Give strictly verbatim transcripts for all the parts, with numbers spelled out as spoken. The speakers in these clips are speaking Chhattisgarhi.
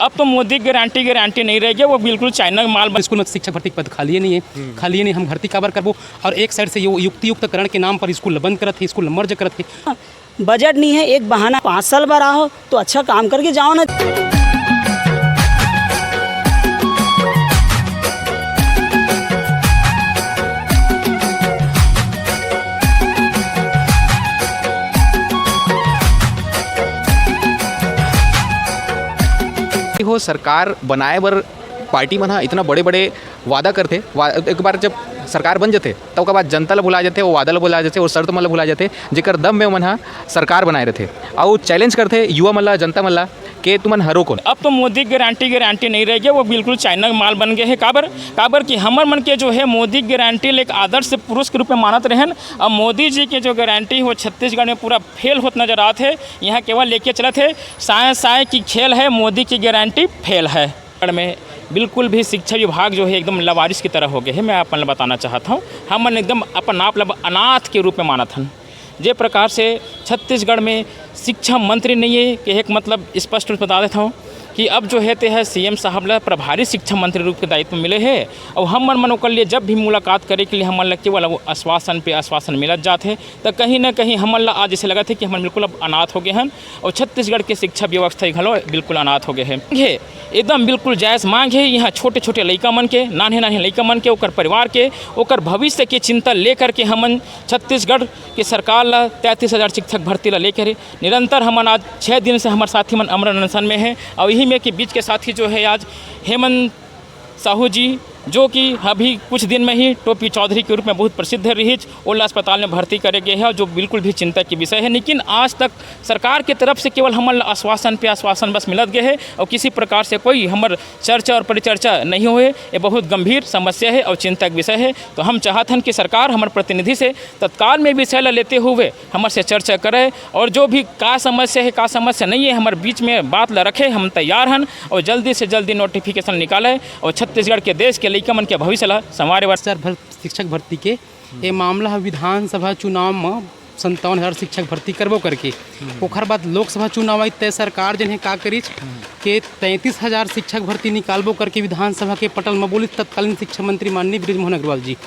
अब तो मोदी गारंटी गारंटी नहीं रह गया, वो बिल्कुल चाइना का माल बन स्कूल में शिक्षक भर्ती के पद खाली नहीं है। खाली नहीं, हम भर्ती काबर करबो? और एक साइड से ये युक्ति युक्तकरण के नाम पर स्कूल बंद करत है, स्कूल मर्ज करत है। बजट नहीं है, एक बहाना। पाँच साल बर आहो तो अच्छा काम करके जाओ ना। हो, सरकार बनाए बर पार्टी मन ह इतना बड़े बड़े वादा करथे। वा-, एक बार जब सरकार बन जथे, त ओकर बाद जनता ल भुला जथे, वो वादा ल भुला जथे, वो शर्त मन ल भुला जथे, जेकर दम में ओमन ह सरकार बनाए रथे। अउ चैलेंज करथे युवा मन ल, जनता मन ल, के तुमन हरो कौन? अब तो मोदी गारंटी गारंटी नहीं रह गया, वो बिल्कुल चाइना का माल बन गए है। काबर? काबर कि हमर मन के जो है मोदी गारंटी ल एक आदर्श पुरुष के रूप में मानत रहन। अब मोदी जी के जो गारंटी वो छत्तीसगढ़ में पूरा फेल होत नजर आत है। यहाँ केवल लेके चलत है, साय साय की खेल है, मोदी की गारंटी फेल है। में बिल्कुल भी शिक्षा विभाग जो है एकदम लावारिस की तरह हो गए है। मैं अपन ल बताना चाहत हूँ, हमन एकदम अपन आप ल अनाथ के रूप में मानत हन। जे प्रकार से छत्तीश्गढ़ में शिक्षा मंत्री नहीं है, कहे के मतलब स्पष्ट रूप से बता देत हूँ कि अब जो है ते है सीएम साहब ला प्रभारी शिक्षा मंत्री रूप के दायित्व मिले है। और हमन मन ओकर लिए जब भी मुलाकात करे के लिए हमन ला केवल वो आश्वासन पे आश्वासन मिलत जात है, त कहीं ना कहीं हमन ला आज ऐसे लगत है कि हमन बिल्कुल अब अनाथ हो गए हन। और छत्तीसगढ़ के शिक्षा व्यवस्था ही घलो बिल्कुल अनाथ हो गए है। ये एकदम बिल्कुल जायज मांग है। यहाँ छोटे छोटे लइका मन के, नान्हे नान्हे लइका मन के, ओकर परिवार के, ओकर भविष्य के चिंता लेकर के हमन छत्तीसगढ़ के सरकार ला तैंतीस हजार शिक्षक भर्ती ला लेकर निरंतर हमन आज छः दिन से हमर साथी मन अमरण अनशन में है। और यही में के बीच के साथी जो है आज हेमंत साहू जी, जो कि अभी कुछ दिन में ही टोपी चौधरी के रूप में बहुत प्रसिद्ध रहिस, ओला अस्पताल में भर्ती करे गए है, जो बिल्कुल भी चिंता के विषय है। लेकिन आज तक सरकार के तरफ से केवल हमन ला आश्वासन पे आश्वासन बस मिलत गए है और किसी प्रकार से कोई हमर चर्चा और परिचर्चा नहीं हुए। ये बहुत गंभीर समस्या है और चिंता के विषय है। तो हम चाहत हन कि सरकार हमर प्रतिनिधि से तत्काल में विषय ला लेते हुए हमर से चर्चा करे और जो भी का समस्या है, का समस्या नहीं है, हमर बीच में बात ला रखे। हम तैयार हन और जल्दी से जल्दी नोटिफिकेशन निकाले और छत्तीसगढ़ के, देश के लइका मन के भविष्य ला संवारे बर। सर, भर-, शिक्षक भर्ती के ये मामला ह विधानसभा चुनाव म संतावन हजार शिक्षक भर्ती करबो करके, ओखर बाद लोकसभा चुनाव आई, तय सरकार जन हे का करिस के तैंतीस हजार शिक्षक भर्ती निकालबो करके विधानसभा के पटल म बोलिस तत्कालीन शिक्षा मंत्री माननीय बृजमोहन अग्रवाल जी।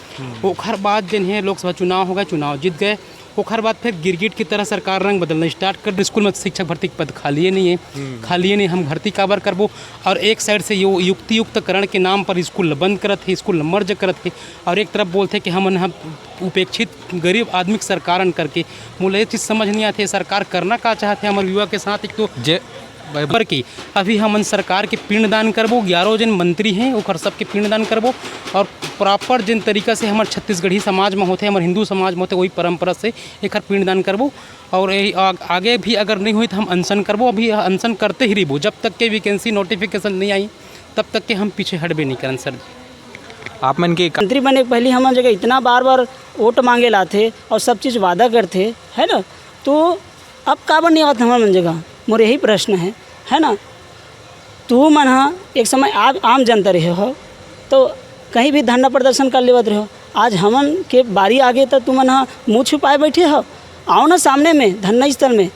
ओखर बाद जन हे लोकसभा चुनाव हो गए, चुनाव जीत गए। ओखर बाद फिर गिरगिट की तरह सरकार रंग बदलना स्टार्ट कर दे। स्कूल में शिक्षक भर्ती के पद खाली नहीं है। खाली नहीं, हम भर्ती काबर करबो? और एक साइड से ये युक्ति युक्तकरण के नाम पर स्कूल बंद करत है, स्कूल मर्ज करत है, और एक तरफ बोलते कि हमन ह उपेक्षित गरीब आदमी के सरकार हन करके। मोला ये चीज़ समझ नहीं आते, सरकार करना का चाहते हैं हमारे युवा के साथ। एक तो जे बर की अभी हमन सरकार के पिंडदान करबो, ग्यारह जन मंत्री हैं, ओकर सबके पिंडदान करबो, और प्रॉपर जिन तरीका से हमर छत्तीसगढ़ी समाज में होते, हमर हिंदू समाज में होते, वही परंपरा से एकर पिंडदान करबो। और ये आग-, आगे भी अगर नहीं हुई तो हम अनशन करबो। अभी अनशन करते ही रहिबो, जब तक के वैकेंसी नोटिफिकेशन नहीं आई, तब तक के हम पीछे हटबे नहीं करन सर। आप मन के का- मंत्री बने के पहली हमर जगह इतना बार बार वोट मांगे लाथे और सब चीज़ वादा करथे, है ना? तो अब काबर नहीं आवत हमर मन जगह? मोर यही प्रश्न है, है ना? तू मन ह एक समय आम, आम जनता रहे हो, तो कहीं भी धरना प्रदर्शन कर लेवत रहे हो। आज हमन के बारी आगे, तो तू मन ह मुँह छुपाए बैठे हो। आओ ना सामने में, धरना स्थल में।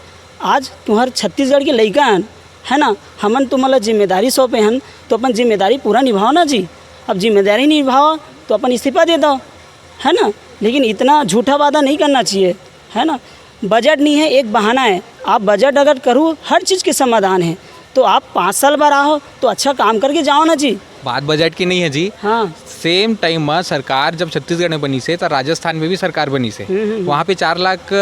आज तुम्हार छत्तीसगढ़ के लइका हन, है ना? हमन तुमन ला जिम्मेदारी सौंपे हन, तो अपन जिम्मेदारी पूरा निभाओ ना जी। अब जिम्मेदारी निभाओ, तो अपन इस्तीफा दे दो, है ना? लेकिन इतना झूठा वादा नहीं करना चाहिए, है ना? बजट नहीं है, एक बहाना है। आप बजट अगर करू, हर चीज़ के समाधान है। तो आप पाँच साल बर आओ, तो अच्छा काम करके जाओ ना जी। बात बजट की नहीं है जी। हाँ। सेम टाइम में सरकार जब छत्तीसगढ़ में बनी से, तो राजस्थान में भी सरकार बनी से। हम्म, हम्म, हम्म। वहाँ पे चार लाख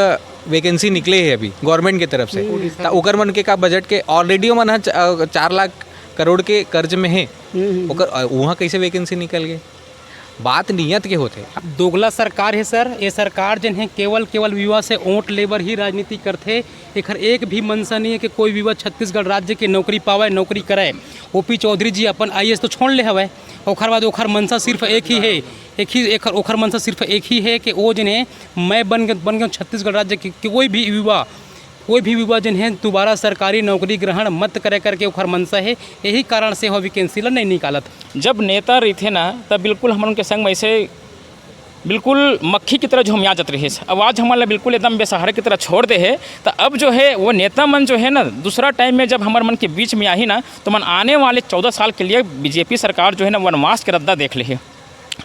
वैकेंसी निकले है अभी गवर्नमेंट के तरफ से। हम्म। तो ओकर मन के का बजट के ऑलरेडी मन ह च-, अ, चार लाख करोड़ के कर्ज में है। हम्म, हम्म, हम्म। ओकर, अ, वहाँ कैसे वैकेंसी निकल गए? बात नियत के होथे। दोगला सरकार हे सर। ये सरकार जन हे, केवल, केवल युवा से वोट लेबर ही राजनीति करथे। एखर एक भी मंशा नहीं है कि कोई युवा छत्तीसगढ़ राज्य के नौकरी पावे, नौकरी करे। ओपी चौधरी जी अपन आईएएस तो छोड़ ले हवे, ओखर बाद ओखर मंशा सिर्फ एक ही है, एक ही, एखर, ओखर मंशा सिर्फ एक ही है कि वो जन हे, मैं बन के, बन के छत्तीसगढ़ राज्य के, के कोई भी युवा कोई भी युवा जन हे दोबारा सरकारी नौकरी ग्रहण मत करे करके ओखर मंशा हे, यही कारण से हो वैकेंसी ला नहीं निकालत। जब नेता रहिथे ना, तब बिल्कुल हमन के संग में ऐसे बिल्कुल मक्खी की तरह झुमिया जात रहिस। अब आज हमन ला बिल्कुल एकदम बेसहारा की तरह छोड़ दे हे। त अब जो है वो नेता मन जो है ना, दूसरा टाइम में जब हमर मन के बीच में आही ना, तो मन आने वाले चौदह साल के लिए बीजेपी सरकार जो है ना, वनवास के रद्दा देख लेही।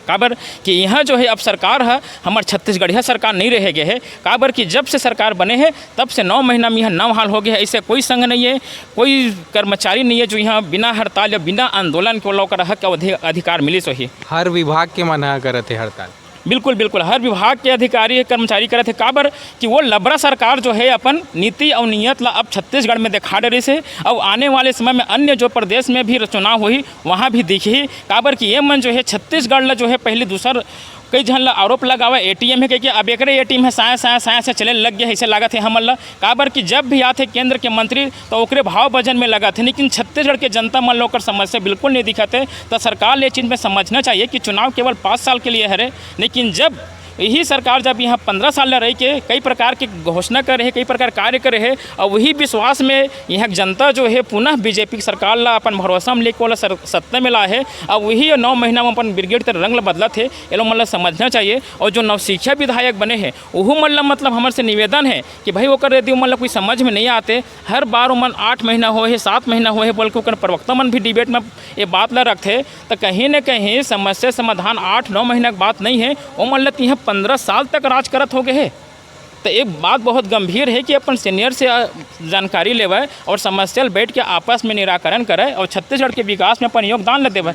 काबर कि यहाँ जो है अब सरकार ह हमर छत्तीसगढ़िया सरकार नहीं रहे गए है। काबर कि जब से सरकार बने है तब से नौ महीना में यहाँ नौ हाल हो गए है। ऐसे कोई संघ नहीं है, कोई कर्मचारी नहीं है जो यहाँ बिना हड़ताल या बिना आंदोलन के ओला ओकर हक अवधि अधिकार मिलिस होही। हर विभाग के मन ह करत हे हड़ताल। बिल्कुल, बिल्कुल, हर विभाग के अधिकारी, कर्मचारी करत हे। काबर कि वो लबरा सरकार जो है अपन नीति अउ नियत ला अब छत्तीसगढ़ में दिखा डरिस हे। अउ आने वाले समय में अन्य जो प्रदेश में भी चुनाव होही, वहाँ भी दिखही। काबर कि ये मन जो है छत्तीसगढ़ ला जो है पहले दूसर कई झन ला आरोप लगावे एटीएम है कहिके, अब एकरे एटीएम है साय साय साय से चले लग गया है, ऐसे लागत है हमन ला। काबर कि जब भी आथे केंद्र के मंत्री तो ओकरे भाव भजन में लगत है, लेकिन छत्तीसगढ़ के जनता मन ला ओकर समस्या बिल्कुल नहीं दिखत है। तो सरकार ले चीज में समझना चाहिए कि चुनाव केवल पाँच साल के लिए हरे, लेकिन जब यही सरकार जब यहाँ पंद्रह साल ले रही के कई प्रकार के घोषणा करे है, कई प्रकार कार्य करे है, और वही विश्वास में यहाँ जनता जो है पुनः बीजेपी की सरकार ला अपन भरोसा में लेके ओला सर-, सत्ता में ला है, और वही नौ महीना में अपन ब्रिगेड के रंग ला बदलत है, ये लोग मन ला समझना चाहिए। और जो नवसिखिया विधायक बने हैं, ओहू मन ला मतलब हमर से निवेदन है कि भाई ओकर यदि ओमन ला कोई समझ में नहीं आते, हर बार ओमन आठ महीना होए हे, सात महीना होए हे बोल के ओकर प्रवक्ता मन भी डिबेट में ये बात ला रखथे, तो कहीं न कहीं समस्या समाधान आठ नौ महीना के बात नहीं है, ओमन ला तिहा पंद्रह साल तक राज करत हो गए हे। तो एक बात बहुत गंभीर है कि अपन सीनियर से, अ, जानकारी लेवे और समस्या ल बैठ के आपस में निराकरण करे और छत्तीसगढ़ के विकास में अपन योगदान ल देवे।